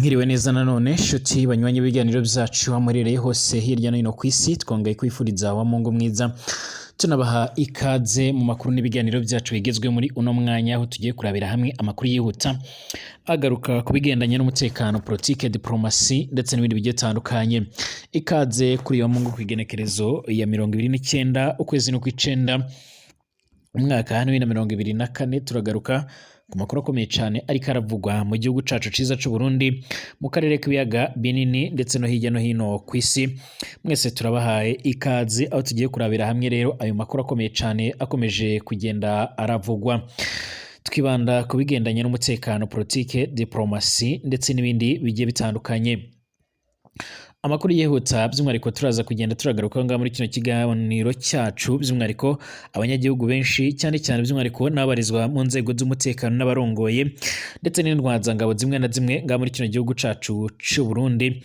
Mwiriwe neza nanone shuti banywanyi b'ibiganiro byacu aho muherereye hose hirya no hino ku isi, twongeye kwifuriza wa Mungu mwiza, tunabaha ikaze mu makuru n'ibiganiro byacu bigezwe muri uno mwanya, aho tugiye kurabira hamwe amakuru yihuta agaruka ku bigendanye n'umutekano, politike, diplomasi ndetse n'ibindi bigiye bitandukanye. Ikaze kuri iyo Mungu ku igenekerezo ya 29 ukwezi n'ukw'icenda umwaka 2024, turagaruka ku makuru akomeye cyane ariko aravugwa mu gihugu cacu ciza c'u Burundi, mu karere k'ibiyaga binini ndetse no hirya no hino ku isi. Mwese turabahaye ikaze aho tugiye kurabira hamwe rero ayo makuru akomeye cyane akomeje kugenda aravugwa, twibanda ku bigendanye n'umutekano, politike, diplomasi ndetse n'ibindi bigiye bitandukanye. Amakuru yihuta by'umwihariko turaza kugenda turagaruka ngaha muri kino kiganiro cyacu, by'umwihariko abanyagihugu benshi cyane cyane by'umwihariko n'ababarizwa mu nzego z'umutekano n'abarongoye ndetse n'intwazangabo zimwe na zimwe ngaha muri kino gihugu cacu c'u Burundi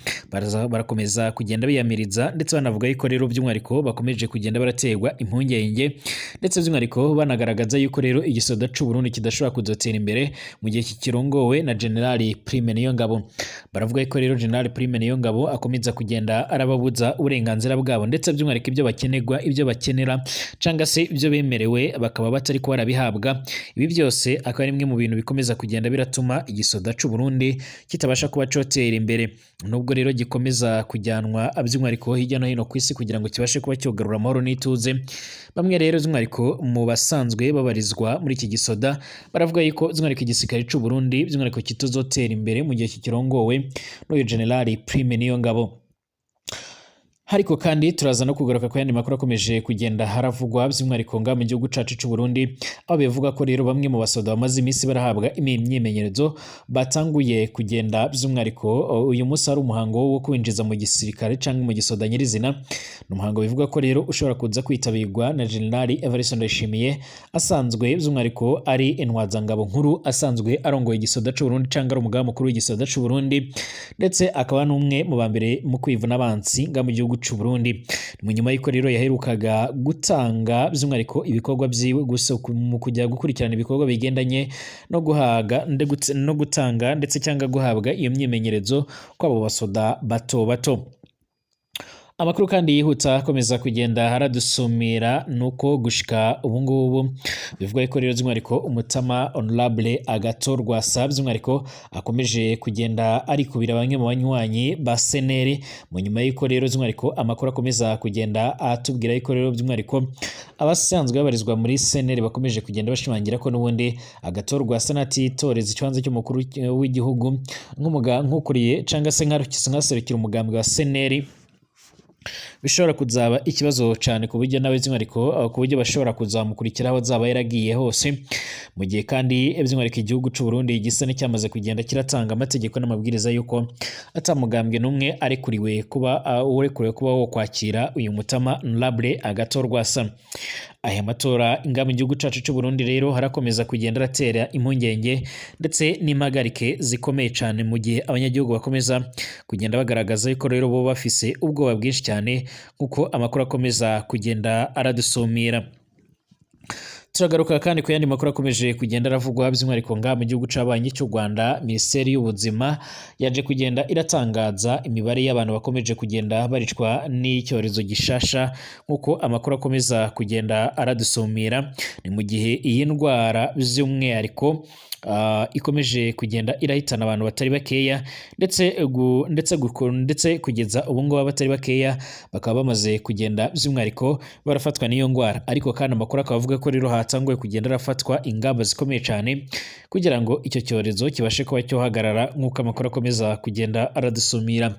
barakomeza kugenda biyamiriza ndetse banavuga yuko rero by'umwihariko bakomeje kugenda baraterwa impungenge, ndetse by'umwihariko banagaragaza yuko rero igisoda c'u Burundi kidashobora kuzotera imbere mu gihe kikirongowe na General Prime Niyongabo. Baravuga yuko rero General Prime Niyongabo akomeza kugenda arababuza uburenganzira bwabo, ndetse by'umwihariko ibyo bakenerwa, ibyo bakenera cyangwa se ibyo bemerewe bakaba batari kuba barabihabwa. Ibi byose akaba ari bimwe mu bintu bikomeza kugenda biratuma igisoda c'u Burundi kitabasha kuba cotera imbere, nubwo rero gikomeza kujyanwa by'umwihariko hirya no hino ku isi kugira ngo kibashe kuba cyogarura amahoro n'ituze. Bamwe rero by'umwihariko mu basanzwe babarizwa muri iki gisoda baravuga yuko by'umwihariko igisirikare c'u Burundi by'umwihariko kitazotera imbere mu gihe kikirongowe n'uyu General Prime Niyongabo. Ariko kandi turaza no kugaruka ku yandi makuru akomeje kugenda haravugwa by'umwihariko nga mu gihugu cacu c'u Burundi, aho bivuga ko rero bamwe mu basoda bamaze iminsi barahabwa imyimenyerezo batanguye kugenda by'umwihariko uyu munsi hari umuhango wo kwinjiza mu gisirikare canke mu gisoda nyirizina. Ni umuhango bivuga ko rero ushobora kuza kwitabirwa na General Evariste Ndayishimiye, asanzwe by'umwihariko ari intwazangabo nkuru, asanzwe arongoye igisoda c'u Burundi canke ari umugaba mukuru w'igisoda c'u Burundi, ndetse akaba n'umwe mu ba mbere mu kwivuna abansi nga mu gihugu c'u Burundi. Mu nyuma y'uko rero yaherukaga gutanga by'umwihariko ibikorwa vyiwe gusa mu kujya gukurikirana ibikorwa bigendanye no guhaga no gutanga ndetse cyangwa guhabwa iyo myimenyerezo kw'abo basoda bato bato. Amakuru kandi yihuta akomeza kugenda haradusumira nuko gushika ubu ngubu bivuga ko rero by'umwihariko umutama Honorable Agathon Rwasa by'umwihariko akomeje kugenda arikubira bamwe mu banywanyi ba CNL, mu nyuma y'uko rero by'umwihariko amakuru akomeza kugenda atubwira yuko rero by'umwihariko abasanzwe babarizwa muri CNL bakomeje kugenda bashimangira ko n'ubundi Agathon Rwasa natitoreza ikibanza cy'umukuru w'igihugu nk'ukuriye cyangwa se nkaserukira umugambi wa CNL, bishobora kuzaba ikibazo cyane ku buryo nawe by'umwihariko ku buryo bashobora kuzamukurikira aho azaba yaragiye hose. Mu gihe kandi by'umwihariko igihugu c'u Burundi gisa n'icyamaze kugenda kiratanga amategeko n'amabwiriza y'uko atamugambwe n'umwe arekuriwe kuba urekuriwe kuba wo kwakira uyu mutama Honorable Agathon Rwasa. Aya matora ingamba mu gihugu cacu c'u Burundi rero harakomeza kugenda aratera impungenge ndetse n'impagarike zikomeye cyane, mu gihe abanyagihugu bakomeza kugenda bagaragaza yuko rero bo bafise ubwoba bwinshi cyane, nkuko amakuru akomeza kugenda aradusumira. Turagaruka kandi ku yandi makuru akomeje kugenda aravugwa by'umwihariko ngaha mu gihugu c'abanyi cy'u Rwanda. Minisiteri y'ubuzima yaje kugenda iratangaza imibare y'abantu bakomeje kugenda baricwa n'icyorezo gishasha, nkuko amakuru akomeza kugenda aradusumira. Ni mu gihe iyi ndwara by'umwihariko ikomeje kugenda irahitana abantu batari bakeya, ndetse kugeza ubu ngubu abatari bakeya bakaba bamaze kugenda by'umwihariko barafatwa n'iyo ndwara. Ariko kandi amakuru akaba avuga ko rero hatanguye kugenda arafatwa ingamba zikomeye cyane kugira ngo icyo cyorezo kibashe kuba cyohagarara, nk'uko amakuru akomeza kugenda aradusumira.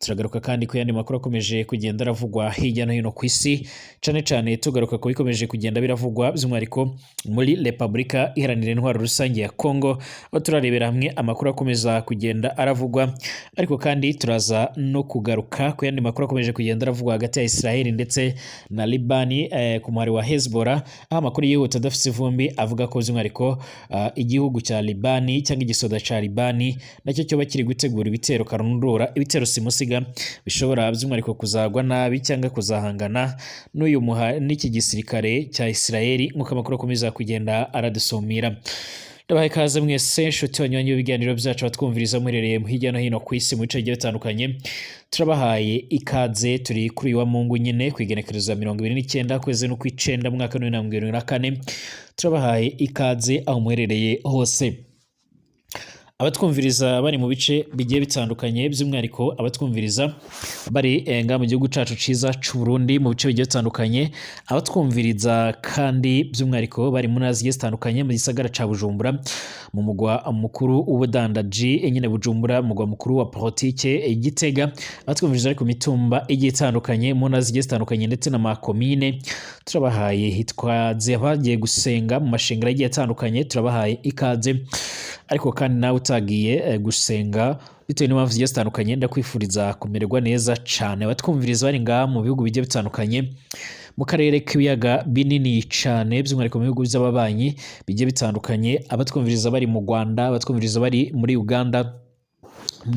Turagaruka kandi ku yandi makuru akomeje kugenda aravugwa hirya no hino ku isi, cyane cyane tugaruka ku bikomeje kugenda biravugwa by'umwihariko muri Repubulika Iharanira Intwaro Rusange ya Kongo, aho turarebera hamwe amakuru akomeza kugenda aravugwa. Ariko kandi turaza no kugaruka ku yandi makuru akomeje kugenda aravugwa hagati ya Israel ndetse na Libani, ku muhari wa Hezbollah, aho amakuru yihuta adafite ivumbi avuga ko by'umwihariko igihugu cya Libani cyangwa igisoda cya Libani nacyo cyoba kiri gutegura ibitero karundura, ibitero simusiga bishobora by'umwihariko kuzagwa nabi cyangwa kuzahangana n'uyu n'iki gisirikare cya Israel, nk'uko amakuru akomeza kugenda aradusumira. Ndabahaye ikaze mwese nshuti banywanyi b'ibiganiro byacu, batwumviriza muherereye hirya no hino ku isi mu bice bigiye bitandukanye. Turabahaye ikaze. Turi kuri uyu wa Mungu nyine, ku igenekerezo ya 29 kwezi n'ukw'icenda, mwaka wa 2024. Turabahaye ikaze aho muherereye hose, abatwumviriza bari mu bice bigiye bitandukanye, by'umwihariko abatwumviriza bari nga mu gihugu cacu ciza c'u Burundi mu bice bigiye bitandukanye, abatwumviriza kandi by'umwihariko bari mu ntara zigiye zitandukanye, mu gisagara ca Bujumbura, mu mugwa mukuru w'ubudandaji nyine Bujumbura, mugwa mukuru wa politike Gitega, abatwumviriza bari ku mitumba igiye itandukanye, mu ntara zigiye zitandukanye ndetse n'amakomine, turabahaye ikaze. Abagiye gusenga mu mashengero agiye atandukanye, turabahaye ikaze. Ariko kandi nawe utagiye gusenga bitewe n'impamvu zigiye zitandukanye, ndakwifuriza kumererwa neza cane. Abatwumviriza bari ngaha mu bihugu bigiye bitandukanye mu karere k'ibiyaga binini cane, by'umwihariko mu bihugu by'ababanyi bigiye bitandukanye, abatwumviriza bari mu Rwanda, abatwumviriza bari muri Uganda,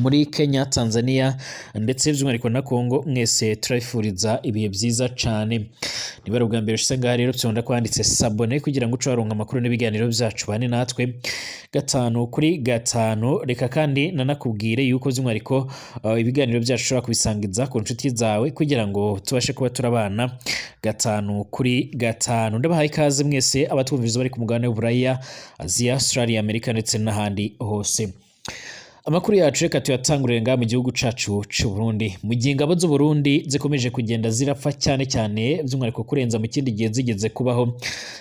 muri Kenya, Tanzania ndetse by'umwihariko na Congo, mwese turabifuriza ibihe byiza cane. Niba ari ubwa mbere ushitse ngaha rero, fyonda kwanditse "s'abonner" kugira ngo uce waronka amakuru n'ibiganiro byacu, bane natwe gatanu kuri gatanu. Reka kandi nanakubwire yuko by'umwihariko ibiganiro byacu ushobora kubisangiza ku nshuti zawe kugira ngo tubashe kuba turabana gatanu kuri gatanu. Ndabahaye ikaze mwese abatwumviriza bari ku mugabane w'Uburaya, Aziya, Australia, Amerika ndetse n'ahandi hose. Amakuru yacu reka tuyatangurire ngaha mu gihugu cacu c'u Burundi, mu gihe ingabo z'u Burundi zikomeje kugenda zirapfa cyane cyane, by'umwihariko kurenza mu kindi gihe zigeze kubaho,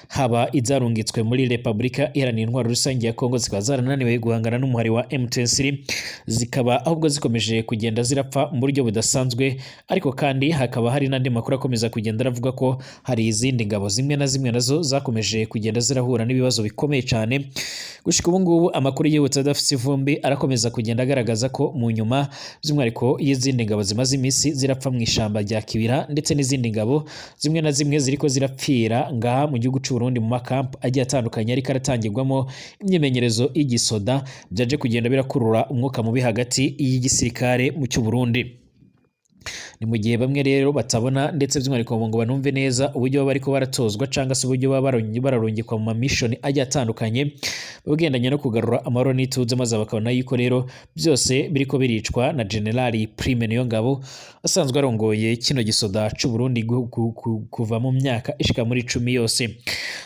haba izarungitswe muri Repubulika Iharanira Intwaro Rusange ya Kongo zikaba zarananiwe guhangana n'umuhari wa M23, zikaba ahubwo zikomeje kugenda zirapfa mu buryo budasanzwe. Ariko kandi hakaba hari n'andi makuru akomeza kugenda aravuga ko hari izindi ngabo zimwe na zimwe nazo zakomeje kugenda zirahura n'ibibazo bikomeye cyane. Gushika ubu ngubu, amakuru yihutse adafite ivumbi arakomeza kugenda agaragaza ko mu nyuma by'umwihariko y'izindi ngabo zimaze iminsi zirapfa mu ishamba rya Kibira, ndetse n'izindi ngabo zimwe na zimwe ziriko zirapfira ngaha mu gihugu c'u Burundi mu makampu agiye atandukanye ariko aratangirwamo imyimenyerezo y'igisoda, byaje kugenda birakurura umwuka mubi hagati y'igisirikare mu cy'u Burundi. Ni mu gihe bamwe rero batabona ndetse by'umwihariko ngo banumve neza uburyo baba bariko baratozwa cyangwa se uburyo baba bararungikwa mu mamishoni agiye atandukanye bagendanye no kugarura amahoro n'ituze, maze bakabona yuko rero byose biriko biricwa na General Prime Niyongabo asanzwe arongoye kino gisoda c'u Burundi kuva mu myaka ishika muri 10 yose.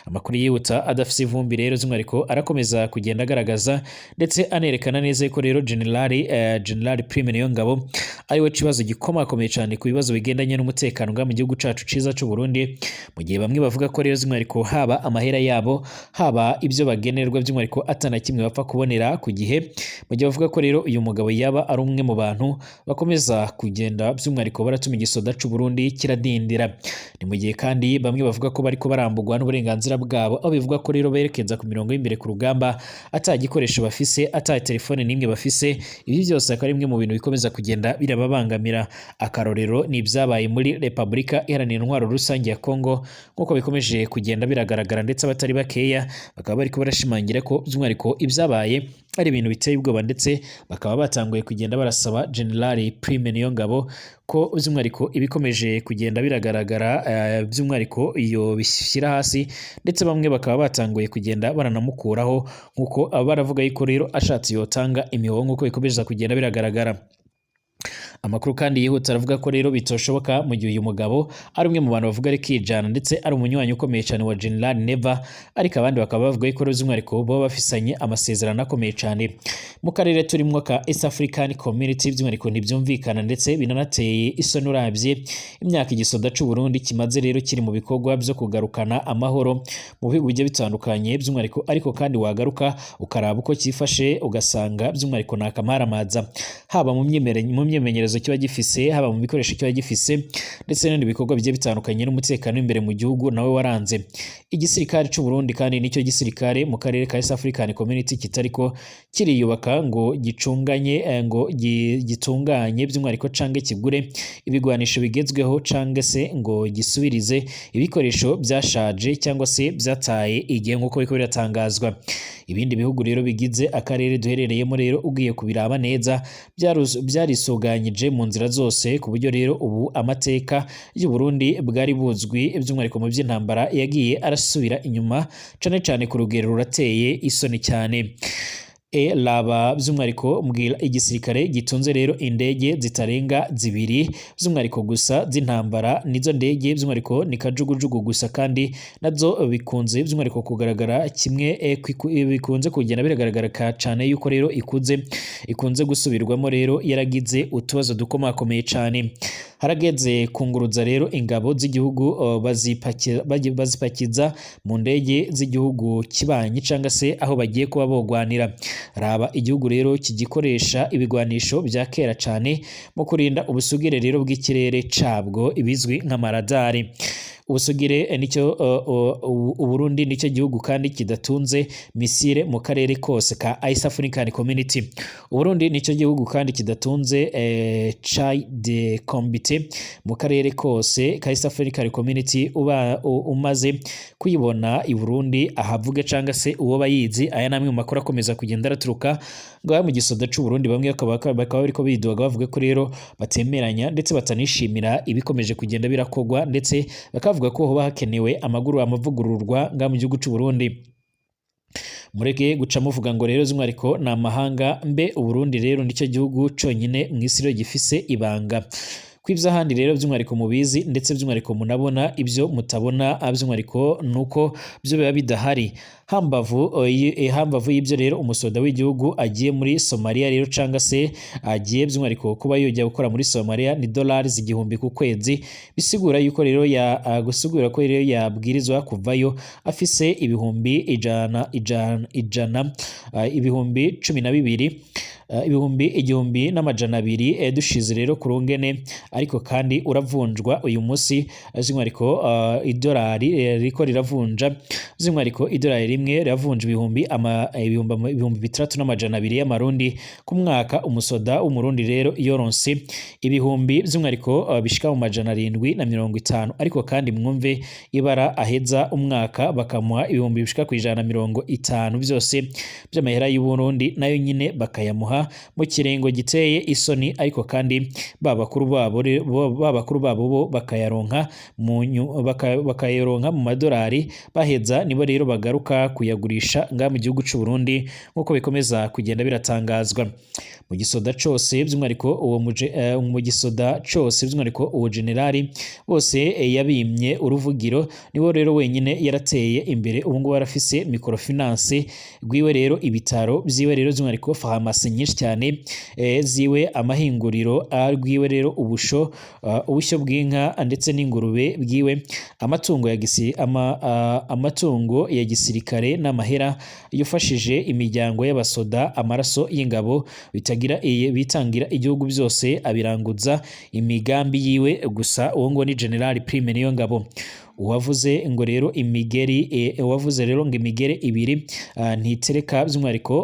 Amakuru yihuta adafise ivumbi rero by'umwihariko arakomeza kugenda agaragaza ndetse anerekana neza yuko rero General Prime Niyongabo ariwe kibazo gikomakomeye cyane ku bibazo bigendanye n'umutekano ngaha mu gihugu cacu ciza c'u Burundi, mu gihe bamwe bavuga ko rero by'umwihariko haba amahera yabo, haba ibyo bagenerwa, by'umwihariko atana kimwe bapfa kubonera ku gihe, mu gihe bavuga ko rero uyu mugabo yaba ari umwe mu bantu bakomeza kugenda by'umwihariko baratuma igisoda c'u Burundi kiradindira. Ni mu gihe kandi bamwe bavuga ko bariko barambugwa n'uburenganzira bwabo, aho bivuga ko rero berekeza ku mirongo y'imbere ku rugamba ata gikoresho bafise, ata telefone n'imwe bafise. Ibi byose akaba ari bimwe mu bintu bikomeza kugenda birababangamira. Akarorero ni ibyabaye muri Repubulika Iharanira Intwaro Rusange ya Kongo, nk'uko bikomeje kugenda biragaragara, ndetse abatari bakeya bakaba bariko barashimangira ko by'umwihariko ibyabaye ari ibintu biteye ubwoba, ndetse bakaba batanguye kugenda barasaba General Prime Niyongabo ko by'umwihariko ibikomeje kugenda biragaragara by'umwihariko iyo bishyira hasi, ndetse bamwe bakaba batanguye kugenda baranamukuraho, nk'uko aba baravuga yuko rero ashatse yotanga imihoho, nk'uko bikomeza kugenda biragaragara. Amakuru kandi yihuta aravuga ko rero bitoshoboka mu gihe uyu mugabo ari umwe mu bantu bavuga ari kijana, ndetse ari umunywanyi ukomeye cyane wa General Neva, ariko abandi bakaba bavuga yuko rero by'umwihariko baba bafisanye amasezerano akomeye cyane mu karere turimo ka East African Community. By'umwihariko ntibyumvikana ndetse binanateye isoni uravye imyaka igisoda c'u Burundi kimaze rero kiri mu bikorwa byo kugarukana amahoro mu bihugu bigiye bitandukanye by'umwihariko, ariko kandi wagaruka ukaraba uko cyifashe ugasanga by'umwihariko ni akamaramaza, haba mu myimenyerezo kiba gifise, haba mu bikoresho kiba gifise, ndetse n'ibindi bikorwa bigiye bitandukanye n'umutekano w'imbere mu gihugu nawe waranze. Igisirikare c'u Burundi kandi nicyo gisirikare mu karere ka East African Community kitariko kiriyubaka ngo gicunganye ngo gitunganye by'umwihariko canke kigure ibigwanisho bigezweho, canke se ngo gisubirize ibikoresho byashaje cyangwa se byataye igihe, nk'uko biriko biratangazwa. Ibindi bihugu rero bigize akarere duherereyemo rero ugiye kubiraba neza byarisuganyije mu nzira zose, ku buryo rero ubu amateka y'u Burundi bwari buzwi by'umwihariko mu by'intambara yagiye arasubira inyuma cane cane ku rugero rurateye isoni cyane. Laba by'umwihariko mbwira igisirikare gitunze rero indege zitarenga zibiri by'umwihariko gusa z'intambara, nizo ndege by'umwihariko ni kajugujugu gusa, kandi nazo bikunze by'umwihariko kugaragara kimwe bikunze kugenda biragaragara cyane yuko rero ikunze gusubirwamo rero yaragize utubazo dukomakomeye cyane. Harageze kunguruza rero ingabo z'igihugu bazipakiza mu ndege z'igihugu kibanyi cyangwa se aho bagiye kuba bogwanira. Raba igihugu rero kigikoresha ibigwanisho bya kera cyane mu kurinda ubusugire rero bw'ikirere cabwo ibizwi nk'amaradari. Ubusugire nicyo Uburundi nicyo gihugu kandi kidatunze misile mu karere kose ka East African Community. Uburundi nicyo gihugu kandi kidatunze chai de combat mu karere kose ka East African Community. Uba umaze kuyibona i Burundi ahavuge canga se uwo bayizi. Aya namwe mu makuru akomeza kugenda araturuka ngaho mu gisoda c'u Burundi, bamwe bakaba bariko bidoga bavuga ko rero batemeranya ndetse batanishimira ibikomeje kugenda birakogwa, ndetse bakavuga ko hoba hakenewe amavugururwa ngaha mu gihugu c'u Burundi. Mureke guca muvuga ngo rero z'umwihariko ni amahanga, mbe Uburundi rero nicyo gihugu conyine mw'isi rero gifise ibanga kw'ivy'ahandi rero by'umwihariko mubizi, ndetse by'umwihariko munabona ibyo mutabona, by'umwihariko nuko byo biba bidahari. Hambavu y'ibyo rero umusoda w'igihugu agiye muri Somalia rero canga se agiye by'umwihariko kuba yojya gukora muri Somalia ni dolari 1000 ku kwezi, bisigura yuko rero ya gusigura ko rero yabwirizwa kuvayo afise ibihumbi ijana ijana ijana ibihumbi cumi na bibiri ibihumbi 1200 dushize rero ku rungene. Ariko kandi uravunjwa uyu munsi by'umwihariko idolari riko riravunja by'umwihariko idolari rimwe riravunja ibihumbi 6200 y'amarundi ku mwaka. Umusoda w'umurundi rero yoronse ibihumbi by'umwihariko bishika mu 750, ariko kandi mwumve ibara aheza umwaka bakamuha ibihumbi bishika ku 150 byose by'amahera y'u Burundi, nayo nyine bakayamuha mu kirengo giteye isoni. Ariko kandi babakuru babo bo bakayaronka bakayaronka mu madolari, baheza nibo rero bagaruka kuyagurisha nga mu gihugu c'u Burundi nkuko bikomeza kugenda biratangazwa. Mu gisoda cose by'umwihariko uwo mu gisoda cose by'umwihariko uwo generali bose yabimye uruvugiro, nibo rero wenyine yarateye imbere. Ubu ngubu arafise microfinance rwiwe rero ibitaro byiwe rero by'umwihariko farumasi nyinshi cyane ziwe, amahinguriro rwiwe rero ubusho ubushyo bw'inka ndetse n'ingurube bwiwe, amatungo ya amatungo ya gisirikare n'amahera yufashije imiryango y'abasoda, amaraso y'ingabo bitagira bitangira igihugu byose abiranguza imigambi yiwe gusa. Uwo ngo ni General Prime Niyongabo. Uwavuze ngo rero imigeri uwavuze rero ngo imigere ibiri ntitereka by'umwihariko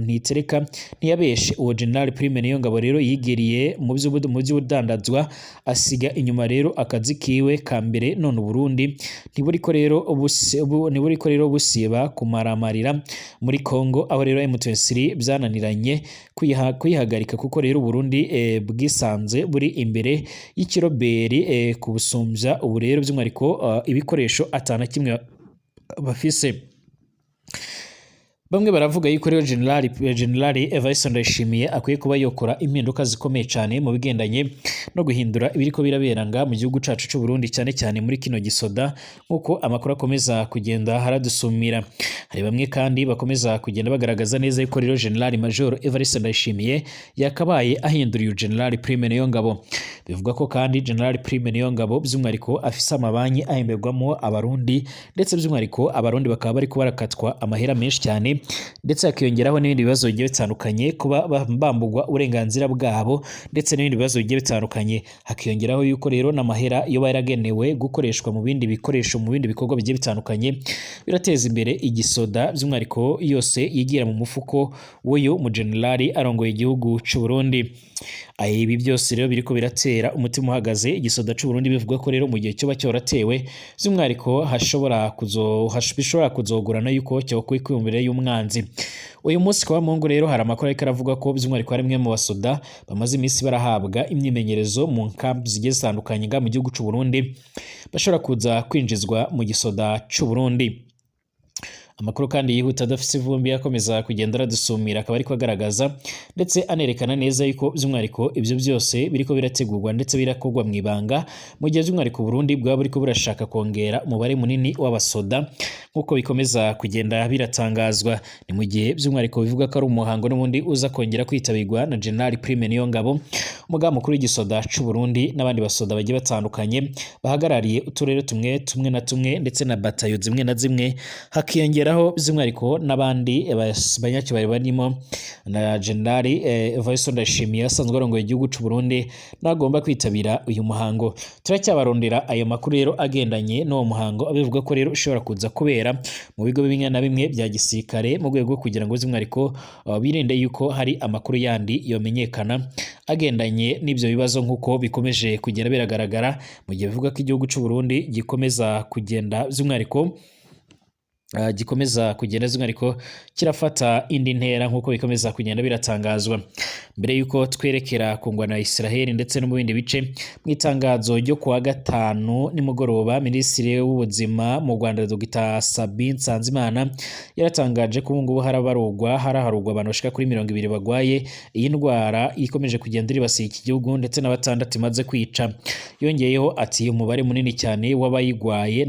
ntitereka ntiyabeshe. Uwo General Prime Niyongabo rero yigiriye mu by'ubudandazwa asiga inyuma rero akazi kiwe ka mbere. None Burundi ntiburiko rero busiba kumaramarira muri Kongo, aho rero M23 byananiranye kuyihagarika, kuko rero Burundi bwisanze buri imbere y'ikiroberi kubusumbya ubu rero by'umwihariko ibikoresho atana kimwe bafise. Bamwe baravuga yuko rero General Evariste Ndayishimiye akwiye kuba yokora impinduka zikomeye cyane mu bigendanye no guhindura ibiriko biraberanga mu gihugu cacu c'u Burundi, cyane cyane muri kino gisoda nkuko amakuru akomeza kugenda haradusumira. Hari bamwe kandi bakomeza kugenda bagaragaza neza yuko rero General Major Evariste Ndayishimiye yakabaye ahinduriye General Prime Niyongabo. Bivuga ko kandi General Prime Niyongabo by'umwihariko afise amabanki ahemberwamo abarundi, ndetse by'umwihariko abarundi bakaba bariko barakatwa amahera menshi cyane, ndetse hakiyongeraho n'ibindi bibazo bigiye bitandukanye, kuba bambugwa uburenganzira bwabo ndetse n'ibindi bibazo bigiye bitandukanye. bitandukanye. Hakiyongeraho yuko rero n'amahera yoba yaragenewe gukoreshwa mu bindi bikoresho, mu bindi bikorwa bigiye bitandukanye birateza imbere igisoda, by'umwihariko yose yigira mu mufuko w'uyu mujenerali arongoye igihugu c'u Burundi. Ibi byose rero biriko biratera umutima uhagaze igisoda c'u Burundi, bivuga ko rero mu gihe cyoba cyoratewe, by'umwihariko hashobora kuzo bishobora kuzogorana yuko cyokwikura imbere y'umwanzi. Uyu munsi kwa Mungu rero hari amakuru ariko aravuga ko by'umwihariko hari imwe mu basoda bamaze iminsi barahabwa imyimenyerezo mu nkambi zigiye zitandukanye nga mu gihugu c'u Burundi bashobora kuza kwinjizwa mu gisoda c'u Burundi. Amakuru kandi yihuta adafise ivumbi akomeza kugenda aradusumira akaba ariko agaragaza ndetse anerekana neza yuko by'umwihariko ibyo byose biriko birategurwa ndetse birakorwa mu ibanga, mu gihe by'umwihariko Burundi bwaba buriko burashaka kongera umubare munini w'abasoda nk'uko bikomeza kugenda biratangazwa. Ni mu gihe by'umwihariko bivuga ko ari umuhango n'ubundi uza kongera kwitabirwa na General Prime Niyongabo, umugaba mukuru w'igisoda c'u Burundi, n'abandi basoda bagiye batandukanye bahagarariye uturere tumwe tumwe na tumwe ndetse na batayo zimwe na zimwe, hakiyongeraho by'umwihariko n'abandi banyacyubahiro barimo na General Evariste Ndayishimiye asanzwe arongoye igihugu c'u Burundi, nagomba kwitabira uyu muhango. Turacyabarondera ayo makuru rero agendanye n'uwo muhango, abivuga ko rero ushobora kuza kubera mu bigo bimwe na bimwe bya gisirikare, mu rwego rwo kugira ngo by'umwihariko birinde yuko hari amakuru yandi yomenyekana agendanye n'ibyo bibazo nk'uko bikomeje kugenda biragaragara, mu gihe bivuga ko igihugu c'u Burundi gikomeza kugenda by'umwihariko gikomeza kugenda by'umwihariko kirafata indi ntera nk'uko bikomeza kugenda biratangazwa. Mbere y'uko twerekera ku ngwano ya Israel ndetse no mu bindi bice, mu itangazo ryo kuwa gatanu nimugoroba, Minisitiri w'Ubuzima mu Rwanda Dr Sabin Nsanzimana yaratangaje ko ubu ngubu harabarurwa haraharurwa abantu bashika kuri 20 bagwaye iyi ndwara ikomeje kugenda iribasiye iki gihugu, ndetse na 6 imaze kwica. Yongeyeho ati umubare munini cyane w'abayigwaye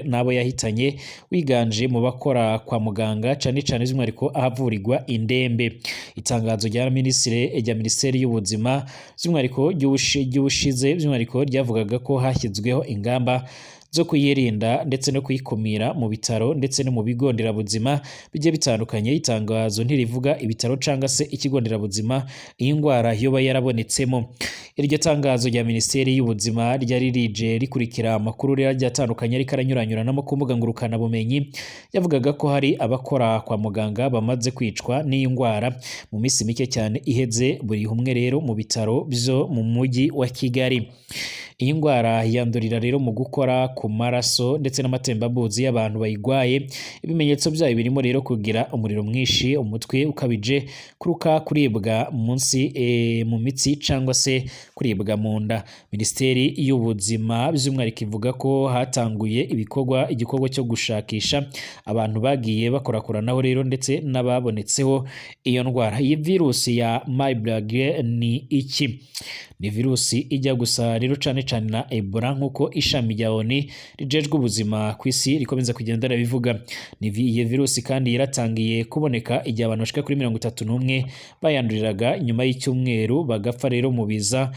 nabo yahitanye wiganje mu bakora kwa muganga, cane cane by'umwihariko ahavurirwa indembe. Itangazo rya minisitiri rya Minisiteri y'Ubuzima by'umwihariko ry'ubushize by'umwihariko ryavugaga ko hashyizweho ingamba zo kuyirinda ndetse no kuyikumira mu bitaro ndetse no mu bigo nderabuzima bigiye bitandukanye. Itangazo ntirivuga ibitaro canga se ikigo nderabuzima iyi ndwara yoba yarabonetsemo. Iryo tangazo rya Minisiteri y'Ubuzima ryari rije rikurikira amakuru rero atandukanye ariko aranyuranyuranamo ku mbuga ngurukanabumenyi, yavugaga ko hari abakora kwa muganga bamaze kwicwa n'iyi ndwara mu minsi mike cyane iheze, buri umwe rero mu bitaro byo mu mujyi wa Kigali. Iyi ndwara yandurira rero mu gukora ku maraso ndetse n'amatembabuzi y'abantu bayigwaye. Ibimenyetso byayo birimo rero kugira umuriro mwinshi, umutwe ukabije, kuruka, kuribwa munsi mu mitsi cyangwa se kuribwa mu nda. Minisiteri y'Ubuzima by'umwihariko ivuga ko hatanguye igikorwa cyo gushakisha abantu bagiye bakorakoranaho rero ndetse n'ababonetseho iyo ndwara. Iyi virusi ya Marburg ni iki? Ni virusi ijya gusa rero cane cane na Ebola nk'uko ishami rya ONU rijejwe ubuzima ku isi rikomeza kugenda ribivuga. Ni iyi virusi kandi yaratangiye kuboneka igihe abantu bashika kuri 31 bayanduriraga nyuma y'icyumweru bagapfa rero mu biza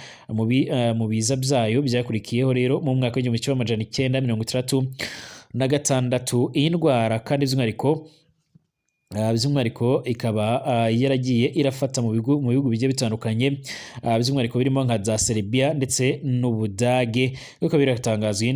mu biza byayo byakurikiyeho rero mu mwaka w'igihumbi kimwe amajana icyenda mirongo itandatu na gatandatu. Iyi ndwara kandi by'umwihariko ikaba yaragiye irafata mu bihugu bigiye bitandukanye, by'umwihariko birimo nka za Serbia ndetse n'Ubudage, kuko biratangazwa.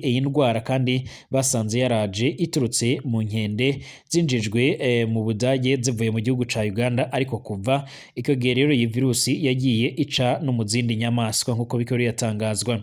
Iyi ndwara kandi basanze yaraje iturutse mu nkende zinjijwe mu Budage zivuye mu gihugu ca Uganda, ariko kuva icyo gihe rero iyi virusi yagiye ica no mu zindi nyamaswa nk'uko bikaba biratangazwa.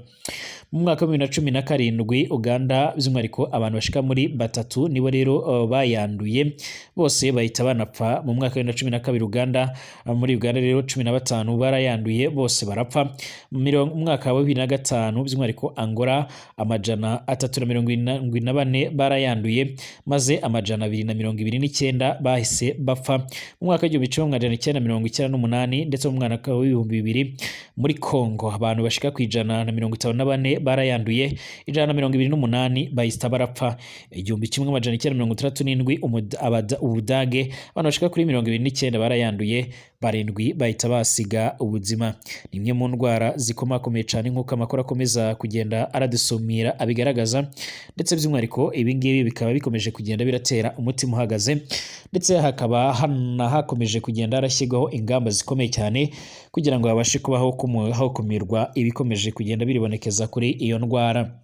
Mu mwaka wa 2017 Uganda by'umwihariko abantu bashika muri 3 nibo rero bayanduye bose bahita banapfa. Mu mwaka wa 2012 Uganda, muri Uganda rero 15 barayanduye bose barapfa. Mu mwaka wa 2005 by'umwihariko Angola 374 barayanduye maze 229 bahise bapfa. Mu mwaka wa 1998 ndetse mu mwaka wa 2000 muri Congo abantu bashika ku 154 barayanduye, 128 bahita barapfa. 1967 Ubudage, abantu bashika kuri 29 barayanduye, 7 bahita basiga ubuzima. Ni imwe mu ndwara zikomakomeye cyane nk'uko amakuru akomeza kugenda aradusumira abigaragaza, ndetse by'umwihariko ibi ngibi bikaba bikomeje kugenda biratera umutima uhagaze, ndetse hakaba hakomeje kugenda harashyirwaho ingamba zikomeye cyane kugira ngo habashe kubaho hakumirwa ibikomeje kugenda biribonekeza kuri iyo ndwara.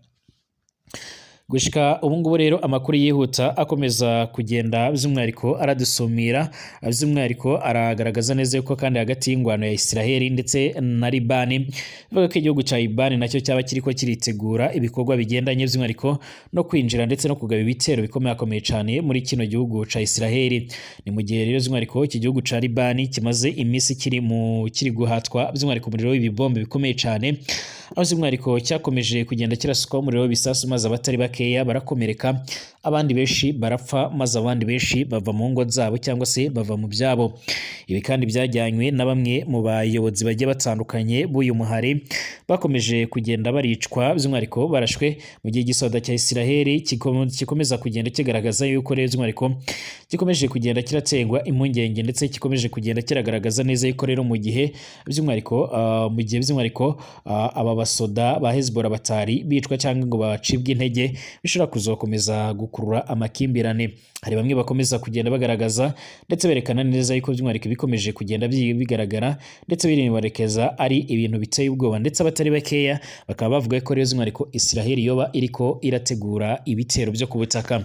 Gushika ubu ngubu rero amakuru yihuta akomeza kugenda by'umwihariko aradusumira, by'umwihariko aragaragaza neza yuko kandi hagati y'ingwano ya Israel ndetse na Libani, bivuga ko igihugu cya Libani nacyo cyaba kiriko kiritegura ibikorwa bigendanye by'umwihariko no kwinjira ndetse no kugaba ibitero bikomeye cyane muri kino gihugu cya Israel. Ni mu gihe rero by'umwihariko iki gihugu cya Libani kimaze iminsi kiri guhatwa by'umwihariko umuriro w'ibibombe bikomeye cyane, aho by'umwihariko cyakomeje kugenda kirasukwaho umuriro w'ibisasu, maze abatari bakeya barakomereka, abandi benshi barapfa, maze abandi benshi bava mu ngo zabo cyangwa se bava mu byabo. Ibi kandi byajyanywe na bamwe mu bayobozi bagiye batandukanye b'uyu muhari bakomeje kugenda baricwa, by'umwihariko barashwe, mu gihe igisoda cya Israel gikomeza kugenda kigaragaza yuko rero by'umwihariko gikomeje kugenda kiratengwa impungenge, ndetse gikomeje kugenda kiragaragaza neza yuko rero mu gihe by'umwihariko aba basoda ba Hezbollah batari bicwa cyangwa ngo bacibwe intege, bishobora kuzokomeza gukurura amakimbirane. Hari bamwe bakomeza kugenda bagaragaza ndetse berekana neza yuko by'umwihariko bikomeje kugenda bigaragara ndetse biribonekeza ari ibintu biteye ubwoba, ndetse abatari bakeya bakaba bavuga ko rero by'umwihariko Israel yoba iriko irategura ibitero byo ku butaka.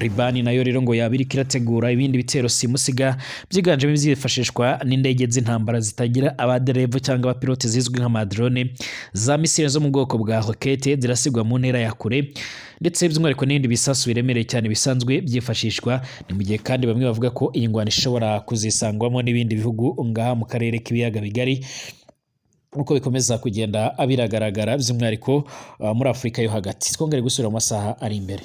Libani nayo rero ngo yaba iriko irategura ibindi bitero simusiga byiganjemo ibyifashishwa n'indege z'intambara zitagira abaderevu cyangwa abapilote zizwi nka madrone, za misile zo mu bwoko bwa rokete zirasigwa mu ntera ya kure, ndetse by'umwihariko n'ibindi bisasu biremereye cyane bisanzwe byifashishwa. Ni mu gihe kandi bamwe bavuga ko iyi ngwano ishobora kuzisangwamo n'ibindi bihugu ngaha mu karere k'ibiyaga bigari, uko bikomeza kugenda biragaragara by'umwihariko muri Afurika yo hagati. Twongere gusubira mu masaha ari imbere.